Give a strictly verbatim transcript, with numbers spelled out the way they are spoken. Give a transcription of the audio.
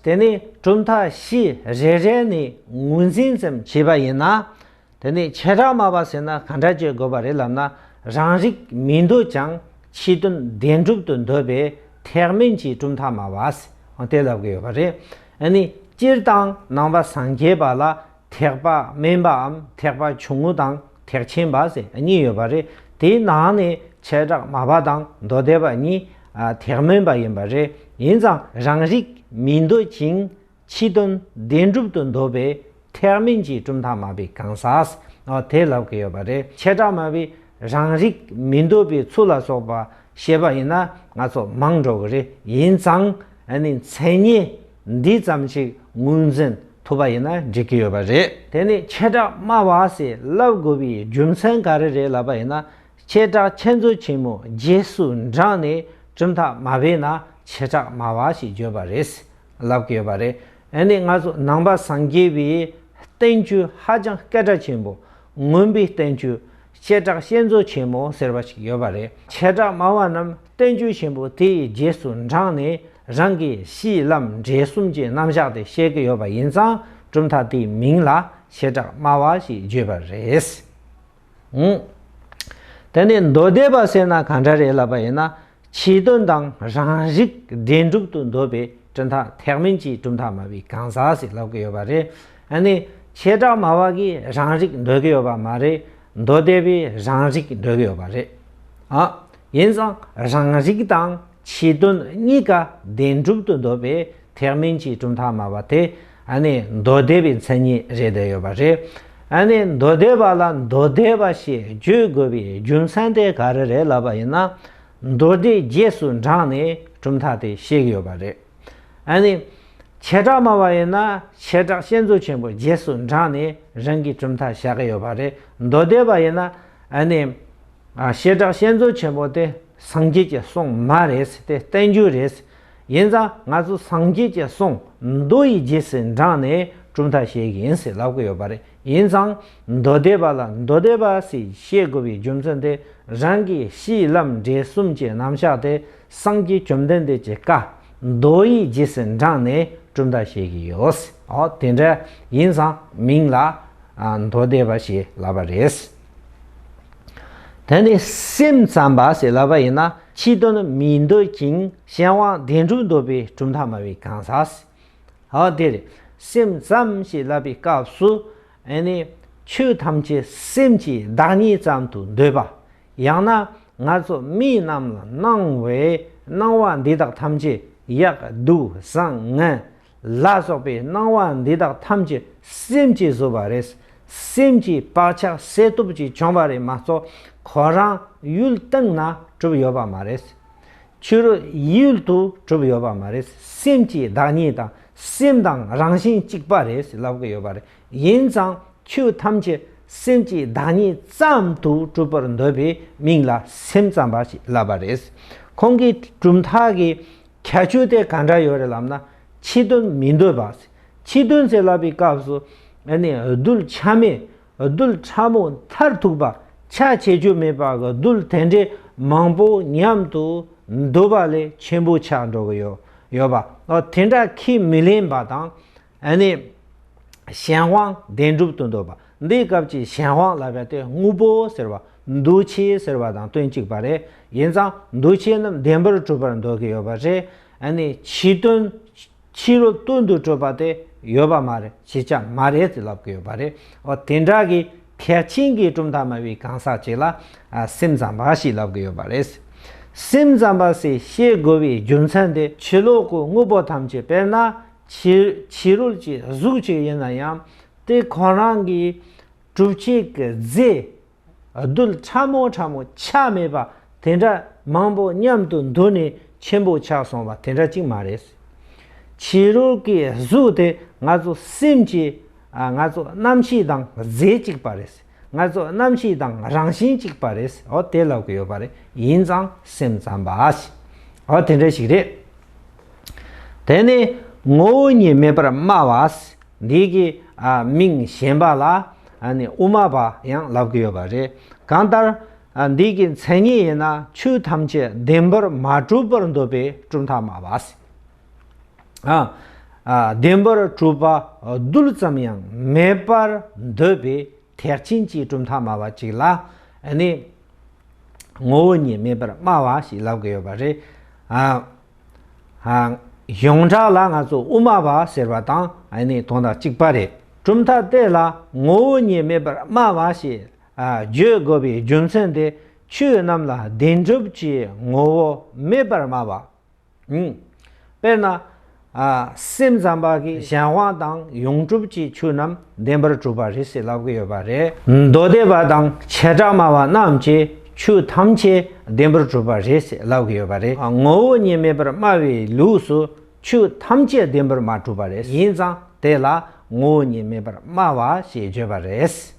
དེ་ནས་གྲུབ་མཐའ་བཞི་རེ་རེ་ནས་ངོས་འཛིན་ཙམ་བྱས་པ་ཡིན་ན། དེ་ནས་བྱེ་བྲག་སྨྲ་བ་ཟེར་ན་ག་འདྲ་བྱེད་དགོས་པ་རེད་ལབ་ན། རང་རིག་མི་འདོད་ཀྱང་ཕྱི་དོན་བདེན་གྲུབ་ཏུ་འདོད་པའི་ཐེག་དམན་གྱི་གྲུབ་མཐའ་སྨྲ་བ་ཟེར་དེ་ལབ་ཀྱི་ཡོད་པ་རེད། ཨ་ནི་སྤྱིར་བཏང་ནང་པ་སངས་རྒྱས་པ་ལ་ཐེག་པ་དམན་པའམ་ཐེག་པ་ཆུང་ངུ་དང་ཐེག་ཆེན་པ་ཟེར་གཉིས་ཡོད་པ་རེད། དེའི་ནང་ནས་བྱེ་བྲག་སྨྲ་བ་དང་མདོ་སྡེ་པ་གཉིས་ཨ་ཐེག་དམན་པ་ཡིན་པ་རེད། ཡིན་ཙང་རང་རིག་མི་འདོད་ཅིང་ཕྱི་དོན་བདེན་གྲུབ་ཏུ་འདོད་པའི་ཐེག་དམན་གྱི་གྲུབ་མཐའ་སྨྲ་བའི་གང་ཟག་ཨ་དེ་ལབ་ཀྱི་ཡོད་པ་རེད། བྱེ་བྲག་སྨྲ་བའི་རང་རིག་མི་འདོད་པའི་ཚུལ་ལ་སོགས་པ་བཤད་པ་ཡིན་ན་ང་ཚོ་མང་འགྲོ་གི་རེད། ཡིན་ཙང་ཨ་ནི་མཚན་ཉིད་འདི་ཙམ་ཞིག་ངོས་འཛིན་ཐུབ་པ་ཡིན་ན་འགྲིག་གི་ཡོད་པ་རེད། དེ་ནས་བྱེ་བྲག་སྨྲ་བ་ཟེར་ལབ་དགོས་པའི་རྒྱུ་མཚན་ག་རེ་རེད་ལབ་པ་ཡིན་ན། བྱེ་བྲག་ཆེད་མཚོན་ཆེན་མོ་རྗེས་སུ་འབྲངས་ནས་གྲུབ་མཐའ་སྨྲ་བས་ན་བྱེ་བྲག་སྨྲ་བ་ཞེས་བརྗོད་པ་རེད། ལབ་ཀྱི་ཡོད་པ་རེད། ཨ་ནི་ང་ཚོ་ནང་པ་སངས་རྒྱས་པའི་བསྟན་བཅོས་ཧ་ཅང་སྐད་གྲགས་ཆེན་པོ་མངོན་པའི་བསྟན་བཅོས་བྱེ་བྲག་བསྐྱེད་རྫོགས་ཆེན་མོ་ཟེར་བ་ཞིག་ཡོད་པ་རེད། བྱེ་བྲག་སྨྲ་བ་རྣམས་བསྟན་བཅོས་ཆེན་པོ་དེའི་རྗེས་སུ་འབྲངས་ནས་རང་གི་གཞི་ལམ་འབྲས་གསུམ་གྱི་རྣམ་གཞག་དེ་བཤད་ཀྱི་ཡོད་པ་ཡིན་ཙང་གྲུབ་མཐའ་དེའི་མིང་ལ་བྱེ་བྲག་སྨྲ་བ་ཞེས་བརྗོད་པ་རེད། ཨང་། དེ་ནས་མདོ་སྡེ་པ་ཟེར་ན་ག་འདྲ་རེད་ལབ་པ་ཡིན་ན། ཕྱི་དོན་དང་རང་རིག་བདེན་གྲུབ་ཏུ་འདོད་པའི་གྲུབ་མཐའ་ཐེག་དམན་གྱི་གྲུབ་མཐའ་སྨྲ་བའི་གང་ཟག་ཟེར་ལབ་ཀྱི་ཡོད་པ་རེད། ཨ་ནི་བྱེ་བྲག་སྨྲ་བ་གིས་རང་རིག་འདོད་ཀྱི་ཡོད་པ་མ་རེད། མདོ་སྡེ་པས་རང་རིག་འདོད་ཀྱི་ཡོད་པ་རེད། ཨ། ཡིན་ཙང་རང་རིག་དང་ཕྱི་དོན་གཉིས་ཀ་བདེན་གྲུབ་ཏུ་འདོད་པའི་ཐེག་དམན་གྱི་གྲུབ་མཐའ་སྨྲ་བ་དེ་ཨ་ནི་མདོ་སྡེ་པའི་མཚན་ཉིད་རེད་བསྡད་ཡོད་པ་རེད། ཨ་ནི་མདོ་སྡེ་པ་ལ་མདོ་སྡེ་པ་ཞེས་བརྗོད་དགོས་པའི་རྒྱུ་མཚན་དེ་ག་རེ་རེད་ལབ་པ་ཡིན་ན། མདོ་སྡེ་རྗེས་སུ་འབྲངས་ནས་གྲུབ་མཐའ་དེ་བཤད་ཀྱི་ཡོད་པ་རེད། ཨ་ནི་བྱེ་བྲག་སྨྲ་བ་ཡིན་ན་བྱེ་བྲག་བསྐྱེད་རྫོགས་ཆེན་པོ་རྗེས་སུ་འབྲངས་ནས་རང་གི་གྲུབ་མཐའ་བཞག་གི་ཡོད་པ་རེད། མདོ་སྡེ་པ་ཡིན་ན་ཨ་ནི། ཨ། བྱེ་བྲག་བསྐྱེད་རྫོགས་ཆེན་པོ་དེ་སངས་རྒྱས་ཀྱི་གསུང་མ་རེད་ཟེར་དེ་བསྟན་བཅོས་རེད། ཡིན་ཙང་ང་ཚོ་སངས་རྒྱས་ཀྱི་གསུང་མདོ་ཡི་རྗེས་སུ་འབྲངས་ནས་གྲུབ་མཐའ་བཤད་ཀྱི་ཡིན་ཟེར་ལབ་ཀྱི་ཡོད་པ་རེད། ཡིན་ཙང་མདོ་སྡེ་པ་ལ་མདོ་སྡེ་པ་ཟེར་བཤད་དགོས་པའི་རྒྱུ་མཚན་དེ་རང་གི་གཞི་ལམ་འབྲས་གསུམ་གྱི་རྣམ་གཞག་དེ་སངས་རྒྱས་བཅོམ་ལྡན་འདས་ཀྱི་བཀའ་མདོ་ཡི་རྗེས་སུ་འབྲངས་ནས་གྲུབ་མཐའ་བཤད་ཀྱི་ཡོད། ཨོ་དེ་འདྲ་ཡིན་ཙང་མིང་ལ་ཨ་མདོ་སྡེ་པ་ཞེས་ལབ་པ་རེད། དེ་ནས་སེམས་ཙམ་པ་ཞེས་ལབ་པ་ཡིན་ན་ཕྱི་དོན་མི་འདོད་ཅིང་གཞན་དབང་བདེན་གྲུབ་འདོད་པའི་གྲུབ་མཐའ་སྨྲ་བའི་གང་ཟག་ཨོ་དེ་རེད། སེམས་ཙམ་ཞེས་ལབ་པའི་སྐབས་སུ་ཨ་ནི་ཆོས་ཐམས་ཅད་སེམས་ཀྱི་བདག་ཉིད་ཙམ་དུ་འདོད་པ། ཡང་ན་ང་ཚོ་མི་རྣམས་ལ་སྣང་བའི་སྣང་བ་འདི་དག་ཐམས་ཅད་ཡག་སྡུག་བཟང་ངན་ལ་སོགས་པའི་སྣང་བ་འདི་དག་ཐམས་ཅད་སེམས་ཀྱིས་བཟོས་པ་རེད། སེམས་ཀྱིས་བག་ཆགས་སད་ཐོབ་ཀྱིས་བྱུང་བ་རེད་མ་གཏོགས་ཁོ་རང་ཡུལ་བཏང་ན་གྲུབ་ཡོད་པ་མ་རེད། ཕྱི་རོལ་ཡུལ་དུ་གྲུབ་ཡོད་པ་མ་རེད། སེམས་ཀྱི་བདག་ཉིད་དང་སེམས་དང་རང་བཞིན་གཅིག་པ་རེད་ལབ་ཀྱི་ཡོད་པ་རེད། ཡིན་ཙང་ཆོས་ཐམས་ཅད་སེམས་ཀྱི་བདག་ཉིད་ཙམ་དུ་གྲུབ་པར་འདོད་པའི་མིང་ལ་སེམས་ཙམ་པ་ཞེས་ལབ་པ་རེད། ཁོང་གི་གྲུབ་མཐའ་གི་ཁྱད་ཆོས་དེ་ག་འདྲ་ཡོད་རེད་ལབ་ན། ཕྱི་དོན་མི་འདོད་པ། ཕྱི་དོན་ཟེར་ལབ་པའི་སྐབས་སུ་ཨ་ནི་རྡུལ་ཆ་མེད། རྡུལ་ཕྲ་མོ་མཐར་ཐུག་པ་ཆ་བྱེད་རྒྱུ་མེད་པ་གི་རྡུལ་དེ་འདྲའི་མང་པོ་མཉམ་དུ་འདུ་བ་ལས་ཆེན་པོ་ཆགས་འགྲོ་གི་ཡོད་ཡོད་པ། ཨོ་དེ་འདྲ་ཁས་མི་ལེན་པ་དང་། ཨ་ནི་གཞན་དབང་བདེན་གྲུབ་ཏུ་འདོད་པ། འདིའི་སྐབས་ཀྱི་གཞན་དབང་ལབ་པ་དེ་དངོས་པོ་ཟེར་བ་འདུ་བྱེད་ཟེར་བ་དང་དོན་གཅིག་པ་རེད། ཡིན་ཙང་འདུ་བྱེད་རྣམས་བདེན་པར་གྲུབ་པར་འདོད་ཀྱི་ཡོད་པ་རེད། ཨ་ནི་ཕྱི་དོན། ཕྱི་རོལ་དོན་དུ་གྲུབ་པ་དེ་ཡོད་པ་མ་རེད། ཅིག་ཀྱང་མ་རེད་ཅེས་ལབ་ཀྱི་ཡོད་པ་རེད། འོ་དེ་འདྲ་གི་ཐེག་ཆེན་གྱི་གྲུབ་མཐའ་སྨྲ་བའི་གང་ཟག་ཅིག་ལ་ཨ་སེམས་ཙམ་པ་ཞེས་ལབ་ཀྱི་ཡོད་པ་རེད། སེམས་ཙམ་པ་ཞེས་བཤད་དགོས་པའི་རྒྱུ་མཚན་དེ་ཕྱི་ལོགས་ཀྱི་དངོས་པོ་ཐམས་ཅད་དཔེར་ན་ཕྱི་ཕྱི་རོལ་གྱི་གཟུགས་ཅིག་ཡིན་ན་ཡང་དེ་ཁོ་རང་གི་གྲུབ་བྱེད་ཀྱི་རྫས། རྡུལ་ཕྲ་མོ་ཕྲ་མོ་ཆ་མེད་པ་དེ་འདྲ་མང་པོ་མཉམ་དུ་འདུས་ནས་ཆེན་པོ་ཆགས་སོང་བ་དེ་འདྲ་ཅིག་མ་རེད། ཕྱི་རོལ་གྱི་གཟུགས་དེ་ང་ཚོ་སེམས་ཀྱི་ཨ་ང་ཚོ་རྣམ་ཤེས་དང་རྫས་གཅིག་པ་རེད། ང་ཚོ་རྣམ་ཤེས་དང་རང་བཞིན་གཅིག་པ་རེད། འོ་དེ་ལབ་ཀྱི་ཡོད་པ་རེད། ཡིན་ཙང་སེམས་ཙམ་པ་ཞེས། འོ་དེ་འདྲ་ཞིག་རེད། དེ་ནས་ངོ་བོ་ཉིད་མེད་པར་སྨྲ་བ། འདི་གི་ཨ་མིང་གཞན་པ་ལ་ཨ་ནི་དབུ་མ་པ་ཡང་ལབ་ཀྱི་ཡོད་པ་རེད། གང་ལྟར་ཨ་འདི་གི་མཚན་ཉིད་ཡིན་ན་ཆོས་ཐམས་ཅད་བདེན་པར་མ་གྲུབ་པར་འདོད་པའི་གྲུབ་མཐའ་སྨྲ་བ། ཨ་ བདེན་པར་གྲུབ་པ་རྡུལ་ཙམ་ཡང་མེད་པར་འདོད་པའི་ཐེག་ཆེན་གྱི་གྲུབ་མཐའ་སྨྲ་བ་གཅིག་ལ་ནི་ངོ་བོ་ཉིད་མེད་པར་སྨྲ་བ་ཞེས་ལབ་ཀྱི་ཡོད་པ་རེད། ཡོངས་གྲགས་ལ་ང་ཚོ་དབུ་མ་པ་ཟེར་བ་དང་ནི་དོན་དག་གཅིག་པ་རེད། གྲུབ་མཐའ་དེ་ལ་ངོ་བོ་ཉིད་མེད་པར་སྨྲ་བ་ཞེས་བརྗོད་དགོས་པའི་རྒྱུ་མཚན་དེ་ཆོས་རྣམས་ལ་བདེན་གྲུབ་ཀྱི་ངོ་བོ་མེད་པར་སྨྲ་བ། དཔེར་ན། སེམས་ཙམ་པ་གིས་གཞན་དབང་དང་ཡོངས་གྲུབ་ཀྱི་ཆོས་རྣམས་བདེན་པར་གྲུབ་པ་རེད་ཟེར་ལབ་ཀྱི་ཡོད་པ་རེད། མདོ་སྡེ་པ་དང་བྱེ་བྲག་སྨྲ་བ་རྣམས་ཀྱིས་ཆོས་ཐམས་ཅད་བདེན་པར་གྲུབ་པ་རེད་ཟེར་ལབ་ཀྱི་ཡོད་པ་རེད། ངོ་བོ་ཉིད་མེད་པར་སྨྲ་བའི་ལུགས་སུ་ཆོས་ཐམས་ཅད་བདེན་པར་མ་གྲུབ་པ་རེད། ཡིན་ཙང་དེ་ལ་ངོ་བོ་ཉིད་མེད་པར་སྨྲ་བ་ཞེས་བརྗོད་པ་རེད།